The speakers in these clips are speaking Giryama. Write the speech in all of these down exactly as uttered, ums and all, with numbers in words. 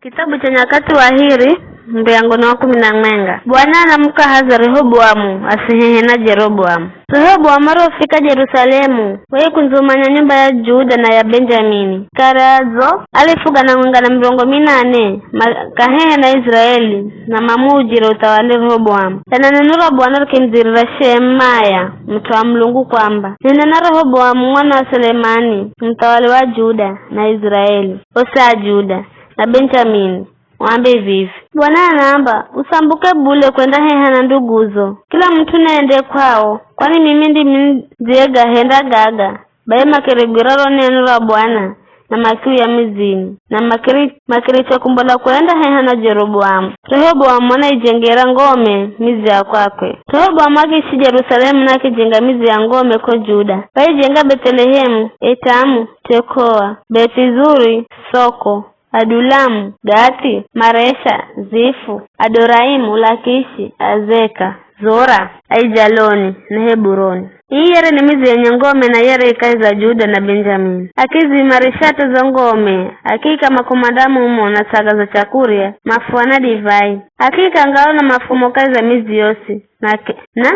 Kitabu cha Nyakati wa Hiri, mbeyango ni wa kumi na mwenga. Bwana anamukahaza Rehoboamu asihehe na Jeroboamu. Rehoboamu arihofika Jerusalemu, waikundza umanya nyumba ya Juda na ya Benjamini. Kare adzo, alifu gana mwenga na mirongo minane, makahehe na Israeli, na mamuujire uthawali Rehoboamu. Ela neno ra Bwana rikimudzirira Shemaya, mut'u wa Mulungu kwamba, "Nena na Rehoboamu mwana wa Selemani, muthawali wa Juda na Israeli, osi a Juda, na Benjamini, wambe vivi, 'Bwana anaamba, usambuke bule kwenda heha na nduguzo, kila mut'u naende kwao, kwani mimi ndimi ndziyegahenda gaga.'" Bai makirigwira ro neno ra Bwana, na makiuya midzini, na makiri-, makiricha kumbola kwenda heha na Jeroboamu. Rehoboamu anaijengera ngome midzi ya kwakwe. Rehoboamu akiishi Jerusalemu na akijenga midzi ya ngome ko Juda. Waijenga Bethlehemu, Etamu, Tekoa, Bethizuri, Soko, Adulamu, Gathi, Maresha, Zifu, Adoraimu, Lakishi, Azeka, Zora, Aijaloni, na Heburoni. Ii yere ni midzi yenye ngome na yere ikahi za Juda na Benjamini. Akiziimarisha hata zo ngome, akiika makomanda mumo na ts'aga za chakurya, mafuha na divai. Akiika ngao na mafumo kahi za midzi yosi, na ke-, na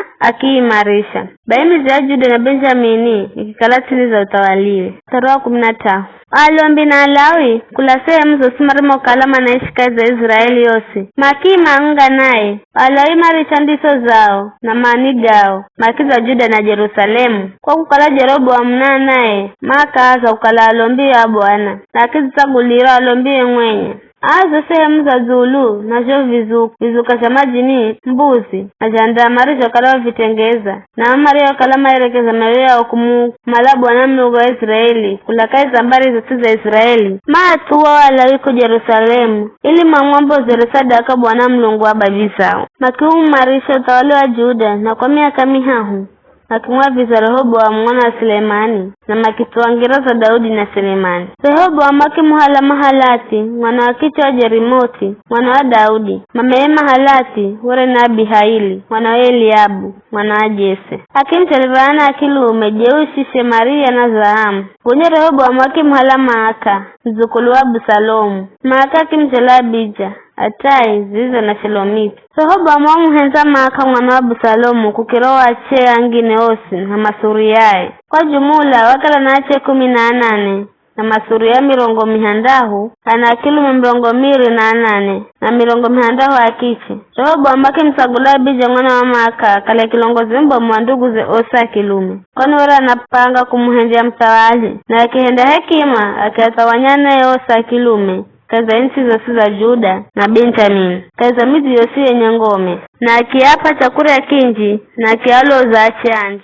akiimarisha. Bai midzi ya Juda na Benjamini ikikala ts'ini za uthawaliwe. Mstari wa kumi na tano. Alombi na Alawi kula sehemu zosi marimokala manaishi kahi za Israeli yosi, makiima anga naye. Alawi maricha ndiso zao na mani gao, makidza Juda na Jerusalemu, kwa kukala Jeroboamu na anae maakaaza kukala alombi a Bwana, na akidzitsagulira alombi ye mwenye. Aa zo sehemu za dzulu na zho vizu-, vizuka zha madjini mbuzi, na zha ndaa marizhokala wavitengeza, na aa mariokala maerekeza mioyo yao kumumala Bwana Mulungu wa Israeli, kula kahi za mbari zosi za Israeli, maathuwa o Alawi ko Jerusalemu, ili mamwombozere sadaka Bwana Mulungu wa babi zao. Makiumarisha uthawali wa Juda, na kwa miaka mihahu, makimwaviza Rehoboamu mwana wa Sulemani, na makithuwa ngira za Daudi na Sulemani. Rehoboamu akimuhala Mahalathi, mwana wa kiche wa Jerimothi, mwana wa Daudi. Mameye Mahalathi were ni Abihaili, mwana wa Eliabu, mwana wa Jese. Akimuchelera ana a kilume, Jeushi, Shemaria na Zaamu. Gonya Rehoboamu akimuhala Maaka, muzukulu wa Abusalomu. Maaka akimuchela Abija, Atai, Ziza na Shelomiti. Rehoboamu wamuhendza Maaka mwana wa Abusalomu kukira o ache angine osi na masuriae. Kwa jumula, wakala na ache kumi na anane, na masuria mirongo mihandahu, ana a kilume mirongo miri na anane, na mirongo mihandahu a kiche. Rehoboamu akimutsagula Abija mwana wa Maaka akale kilongozi mubomu wa nduguze osi a kilume, kwani were anapanga kumuhendya muthawali, na akihenda hekima, akiathawanya anae osi a kilume kahi za ntsi zosi za Juda na Benjamini, kahi za midzi yosi yenye ngome, na akiap'a chakurya kinji, na akialoza ache anji.